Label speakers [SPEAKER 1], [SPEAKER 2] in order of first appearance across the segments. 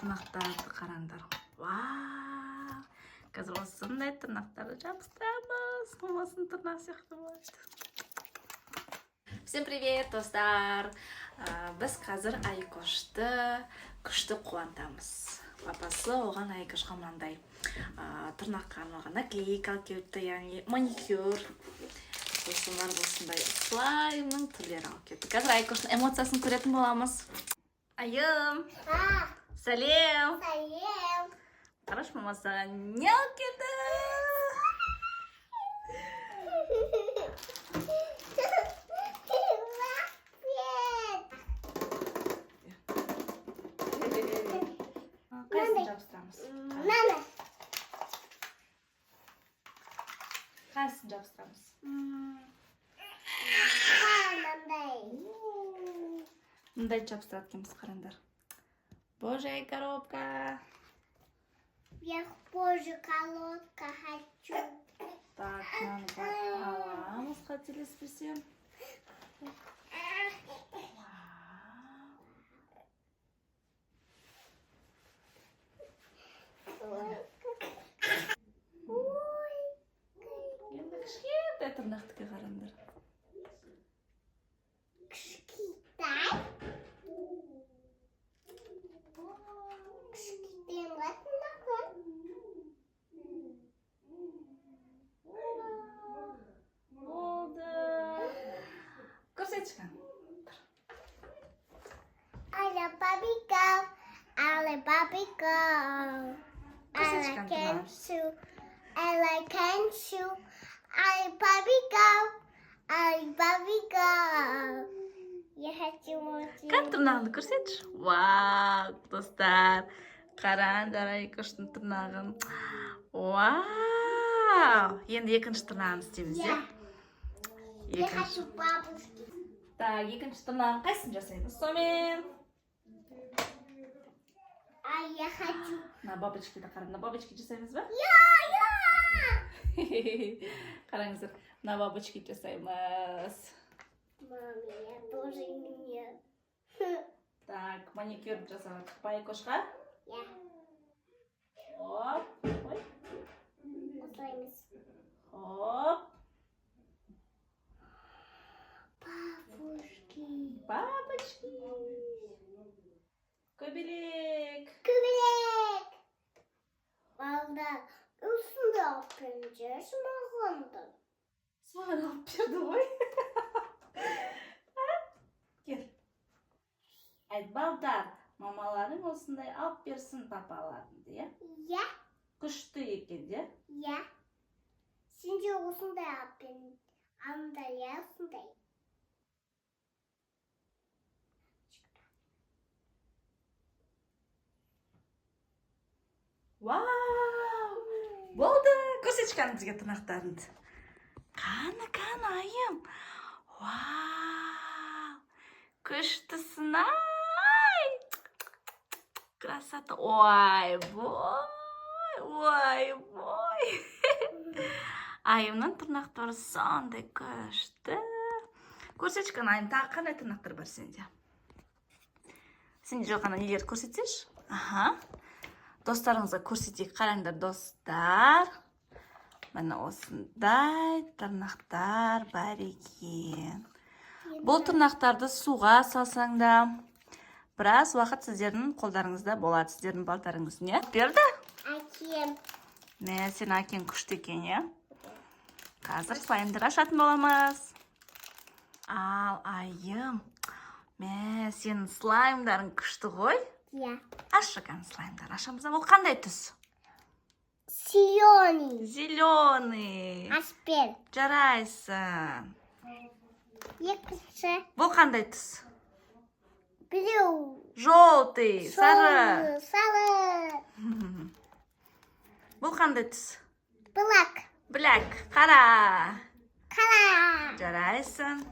[SPEAKER 1] Тырнақтарды қараңдар. Вау! Қазір осындай тырнақтарды жабыстырамыз. Мамасының тырнағы сияқты болады. Всем привет, достар! Біз қазір Айкошты күшті қуантамыз. Папасы оған, Айкошқа, мынандай тырнаққа арналған наклейка алып келіпті, яғни маникюр. Сосын барып осындай слаймның түрлері алып келіпті. Қазір Айкоштың эмоциясын көретін боламыз. Айым,
[SPEAKER 2] А,
[SPEAKER 1] сәлем!
[SPEAKER 2] Сәлем.
[SPEAKER 1] Қарашы, мама саған не алып келді?
[SPEAKER 2] Рахмет.
[SPEAKER 1] Қайсысын жабыстырамыз?
[SPEAKER 2] Мынаны.
[SPEAKER 1] Қайсысын жабыстырамыз?
[SPEAKER 2] Мынандай.
[SPEAKER 1] Мындайды жабыстырады екенбіз, қараңдар. Божья коробка.
[SPEAKER 2] Я божью коробка хочу.
[SPEAKER 1] Так, мынаны былай аламыз, қателеспесем. Вау.
[SPEAKER 2] Ой.
[SPEAKER 1] Енді кішкентай тырнақтікі, қараңдар.
[SPEAKER 2] Кішкентай. Кішкентай ма тырнағы?
[SPEAKER 1] Болды. Көрсетші, кәні.
[SPEAKER 2] I love Barbie girl. I like Barbie girl. I
[SPEAKER 1] Көрсетші,
[SPEAKER 2] like
[SPEAKER 1] кәні
[SPEAKER 2] can
[SPEAKER 1] тырнағын.
[SPEAKER 2] shoe. I like can shoe. I like Barbie girl. I like Barbie girl. Я хочу мультик.
[SPEAKER 1] Кәні, тырнағыңды көрсетші. Вау, достар. Қараңдар Айкоштың тырнағын. Вау! Енді екінші тырнағын істейміз, иә?
[SPEAKER 2] Я
[SPEAKER 1] Екінші.
[SPEAKER 2] Хочу бабушки.
[SPEAKER 1] Так, екінші тырнағын қайсысын жасаймыз? Сонымен.
[SPEAKER 2] А я хочу.
[SPEAKER 1] Мына бабочканы қара, мына бабочка жасаймыз ба?
[SPEAKER 2] Я, я.
[SPEAKER 1] Қараңыздар, мына бабочка жасаймыз.
[SPEAKER 2] Мама, я тоже нет.
[SPEAKER 1] Так, маникюр жасап жатырмық па Айкошқа?
[SPEAKER 2] Я.
[SPEAKER 1] Хоп. Ой.
[SPEAKER 2] Осылаймыз.
[SPEAKER 1] Хоп.
[SPEAKER 2] Бабушки.
[SPEAKER 1] Бабочки. Көбелек.
[SPEAKER 2] Көбелек. Балдар, осындай алып беріңдерші маған да.
[SPEAKER 1] Саған алып берді ғой. Кел. Айт, балдар, мамаларың осындай алып берсін папаларыңды, иә?
[SPEAKER 2] Иә.
[SPEAKER 1] Күшті екен, иә?
[SPEAKER 2] Иә. Сен де осындай алып бер. Алыңдар, иә, осындай.
[SPEAKER 1] Вау! Болды. Көрсетші, кәні, бізге тырнақтарыңды. Қаны, қаны, Айым. Вау! Күштісің ай! Красота. Ой, бой, ой, бой. Айымның тырнақтары сондай күшті. Көрсетші, кәні, Айым, тағы қандай тырнақтар бар сенде? Сенде жоқ ана нелерді көрсетсеші? Аха. Достарыңызға көрсетейік. Қараңдар, достар. Міне, осындай тырнақтар бар екен. Бұл тырнақтарды суға салсаң да, біраз уақыт сіздердің қолдарыңызда болады, сіздердің балдарыңыздың, иә? Берді?
[SPEAKER 2] Әкем.
[SPEAKER 1] Мә, сен әкең күшті екен, иә? Қазір слаймды ашатын боламыз. Ал, Айым, мә, сенің слаймдарың күшті ғой.
[SPEAKER 2] Иә.
[SPEAKER 1] Ашшы, кәні, слаймдар ашамыз. Ол қандай түс?
[SPEAKER 2] Зеленый.
[SPEAKER 1] Зеленый.
[SPEAKER 2] Ашып бер.
[SPEAKER 1] Жарайсың.
[SPEAKER 2] Екінші.
[SPEAKER 1] Бұл қандай түс?
[SPEAKER 2] Біреу.
[SPEAKER 1] Желтый, сары.
[SPEAKER 2] Сары.
[SPEAKER 1] Бұл қандай түс?
[SPEAKER 2] Black.
[SPEAKER 1] Black, қара.
[SPEAKER 2] Қара.
[SPEAKER 1] Жарайсың.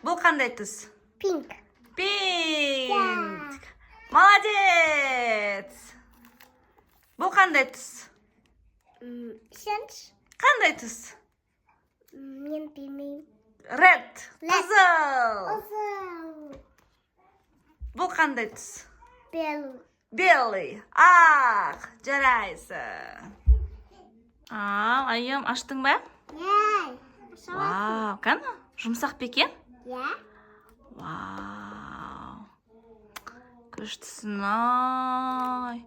[SPEAKER 1] Бұл қандай түс?
[SPEAKER 2] Pink.
[SPEAKER 1] Pink. Молодец. Бұл қандай түс?
[SPEAKER 2] Сенші.
[SPEAKER 1] Қандай түс?
[SPEAKER 2] Мен білмеймін.
[SPEAKER 1] Red.
[SPEAKER 2] Red.
[SPEAKER 1] Қызыл.
[SPEAKER 2] Қызыл.
[SPEAKER 1] Бұл қандай түс?
[SPEAKER 2] Белый.
[SPEAKER 1] Белый, ақ. Жарайсың. Ал, Айым, аштың ба?
[SPEAKER 2] Иә.
[SPEAKER 1] Вау, кәні, жұмсақ па екен?
[SPEAKER 2] Иә.
[SPEAKER 1] Вау. Күштісің ай.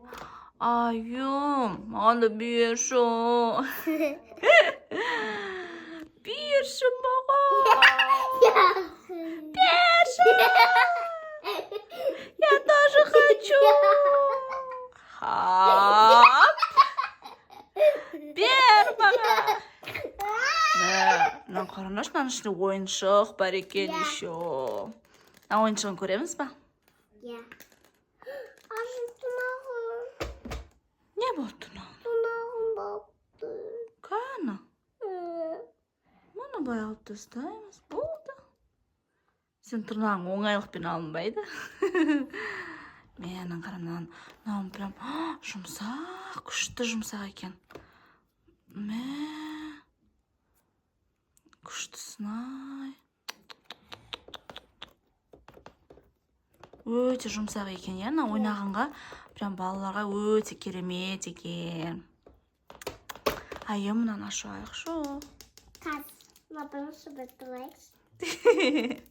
[SPEAKER 1] Айым, маған да берші. Берші маған. Берші. Я тоже хочу. Хап. Бер маған. Мә, мынаны қараңдаршы, мынаның ішінде ойыншық бар екен
[SPEAKER 2] Иә.
[SPEAKER 1] еще. Мына ойыншығын көреміз ба?
[SPEAKER 2] Иә. Ашып тырнағым.
[SPEAKER 1] Не болды тырнағың?
[SPEAKER 2] Тырнағым батты.
[SPEAKER 1] Кәні. Мұны былай алып тастаймыз. Болды. Сен тырнағың оңайлықпен алынбайды. Мә, қара, мынаны, мынау прям жұмсақ, күшті жұмсақ екен. Мә. Күштісін ай. Өте жұмсақ екен, иә, мына ойнағанға прям балаларға өте керемет екен. Айым, мынаны ашайықшы.
[SPEAKER 2] Қазір. Мына бірінші бітірейік.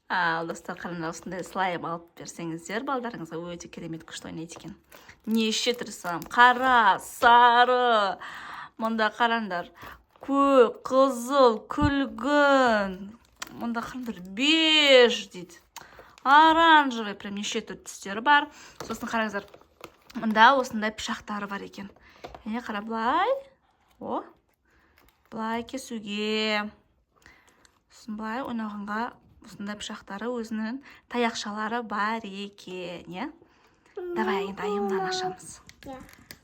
[SPEAKER 1] Ал, достар, қараңдар, осындай слайм алып берсеңіздер балдарыңызға, өте керемет, күшті ойнайды екен. Неше түрлі слайм: қара, сары, мында қараңдар, көк, қызыл, күлгін, мында қараңдар, беж дейді, оранжевый, прям неше түрлі түстері бар. Сосын қараңыздар, мында осындай пышақтары бар екен. Және қара, былай, о, былай кесуге, сосын былай ойнағанға осындай пышақтары, өзінің таяқшалары бар екен, иә. Давай енді, Айым, мынаны ашамыз.
[SPEAKER 2] Иә.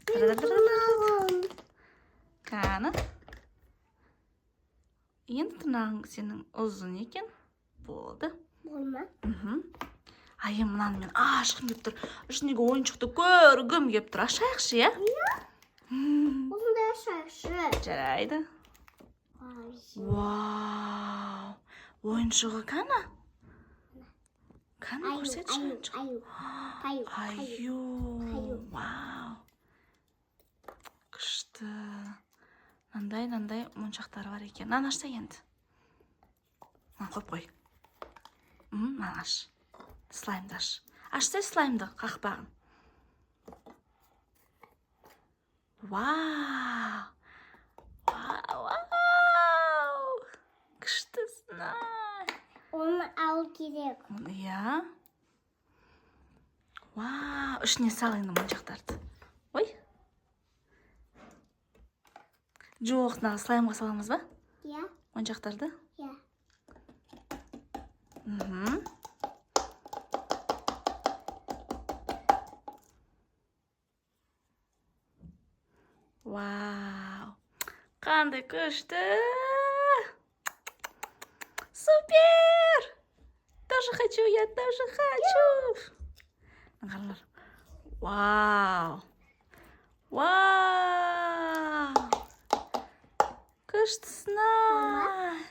[SPEAKER 1] Тырнағым. Кәні, енді тырнағың сенің ұзын екен, болды.
[SPEAKER 2] Болма.
[SPEAKER 1] Мхм. Айым, мынаны мен ашқым келіп тұр, ішіндегі ойыншықты көргім келіп тұр. Ашайықшы, иә.
[SPEAKER 2] Осындай ашайықшы.
[SPEAKER 1] Жарайды. Вау, ойыншығы кәні, кәні,
[SPEAKER 2] Аю,
[SPEAKER 1] көрсетші
[SPEAKER 2] аю,
[SPEAKER 1] ойыншық.
[SPEAKER 2] Аю. Аю, аю.
[SPEAKER 1] Аю.
[SPEAKER 2] Аю.
[SPEAKER 1] Вау, күшті. Мынандай, мынандай моншақтары бар екен. Мынаны ашса енді, мынаны қойып қой. Мынаны аш, слаймды аш. Ашсай слаймды, қақпағын. Вау, вау, вау, күштісің ай.
[SPEAKER 2] Оны алу керек.
[SPEAKER 1] Иә. Вау, ішіне сал енді моншақтарды. Ой, жоқ, мына слаймға саламыз ба?
[SPEAKER 2] Иә.
[SPEAKER 1] Моншақтарды.
[SPEAKER 2] Иә.
[SPEAKER 1] Вау, қандай күшті! Супер! Тоже хочу, я тоже хочу. Қараңдар, вау, вау, күштісің ай.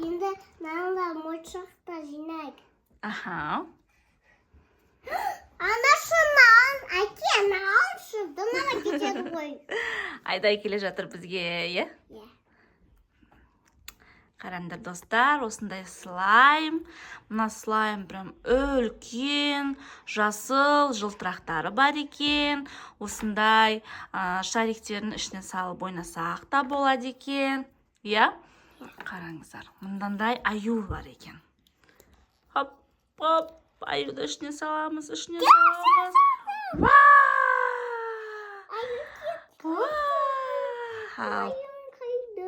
[SPEAKER 2] Енді мынандай моншақты жинайық.
[SPEAKER 1] Аха.
[SPEAKER 2] Анашынан, әке, алшы, мынаған кетеді ғой.
[SPEAKER 1] Айдай келе жатыр бізге, иә.
[SPEAKER 2] Иә.
[SPEAKER 1] Қараңдар, достар, осындай слайм. Мына слайм прям үлкен, жасыл жылтырақтары бар екен. Осындай шариктердің ішіне салып ойнасақ та болады екен, иә. Қараңыздар, мынандай аю бар екен. Хоп, хоп, аюды ішіне саламыз, ішіне саламыз. Вау! Вау!
[SPEAKER 2] Қайда?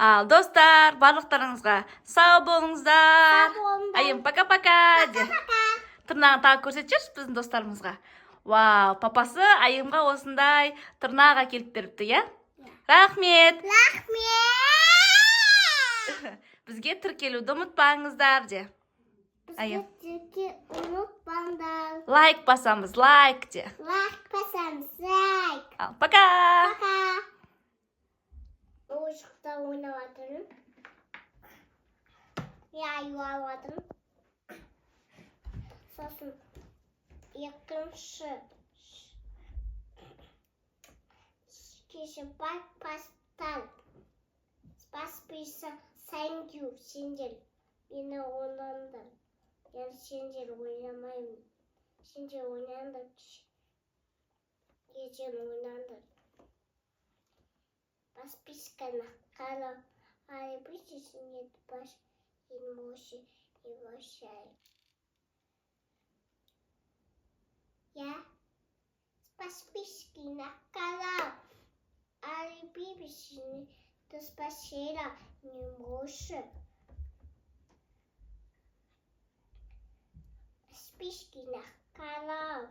[SPEAKER 1] Ал, достар, барлықтарыңызға сау болыңыздар.
[SPEAKER 2] Сау болыңдар.
[SPEAKER 1] Айым, пока пока де. Тырнағын тағы көрсетіп жіберші біздің достарымызға. Вау, папасы Айымға осындай тырнақ әкеліп беріпті, иә. Рахмет.
[SPEAKER 2] Рахмет.
[SPEAKER 1] Бізге тіркелуді ұмытпаңыздар де. Айым.
[SPEAKER 2] Бізге тірке ұмытпаңдар.
[SPEAKER 1] Лайк басамыз, лайк де.
[SPEAKER 2] Лайк басамыз, лайк.
[SPEAKER 1] Ал, пока.
[SPEAKER 2] Пока. Ойыншықта ойнап жатырмын. Мен аю алып жатырмын. Сосын екінші кеше пастал. Спасибо, thank you, сендер мені ойлаңдар. Мен сендер ойнамаймын. Сендер ойнаңдар. Ертең ойнаңдар. Подписка на канал. А не баш и моши и мошай. Я подписки на канал. А то спасибо не можешь. Подписки на канал.